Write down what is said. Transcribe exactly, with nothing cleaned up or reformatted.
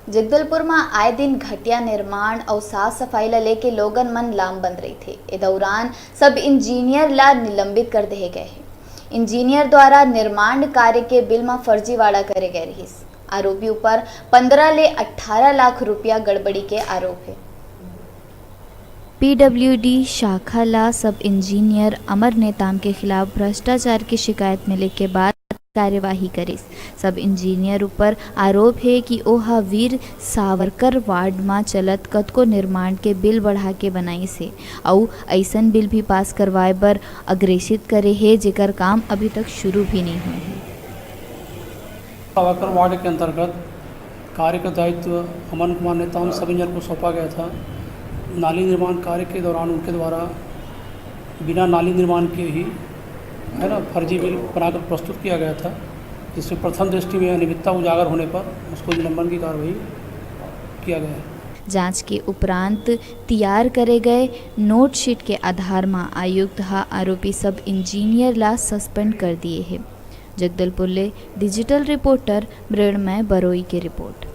जगदलपुर म आए दिन घटिया निर्माण अउ साफ सफाई ल लेके लोगन मन लामबंद रहिथे। ए दौरान सब इंजीनियर ला निलंबित कर देहे गए हे। इंजीनियर द्वारा निर्माण कार्य के बिल म फर्जीवाड़ा करे गए रिहिस। आरोपी ऊपर पंद्रह ले अठारह लाख रुपया गड़बड़ी के आरोप हे। पीडब्ल्यूडी शाखा ला सब इंजीनियर अमर नेताम के खिलाफ भ्रष्टाचार के शिकायत मिले के बाद कार्यवाही करिस। सब इंजीनियर ऊपर आरोप हे कि ओहा वीर सावरकर वार्ड म चलत कतको निर्माण के बिल बढ़ा के बनाइस हे अउ अइसन बिल भी पास करवाए बर अग्रेसित करे हे, जेकर काम अभी तक शुरू भी नहीं हुए हे। सावरकर वार्ड के अंतर्गत कार्य का दायित्व अमन कुमार नेताम सब इंजीनियर को सौंपा गया था। नाली निर्माण कार्य के दौरान उनके द्वारा बिना नाली निर्माण के ही, है ना, फर्जी बिल बनाकर प्रस्तुत किया गया था, जिसमें प्रथम दृष्टि में अनियमितता उजागर होने पर उसको निलंबन की कार्रवाई किया गया है। जांच के उपरांत तैयार करे गए नोटशीट के आधार म आयुक्त ह आरोपी सब इंजीनियर ला सस्पेंड कर दिए हे। जगदलपुर ले डिजिटल रिपोर्टर मृण्मय बरोई के रिपोर्ट।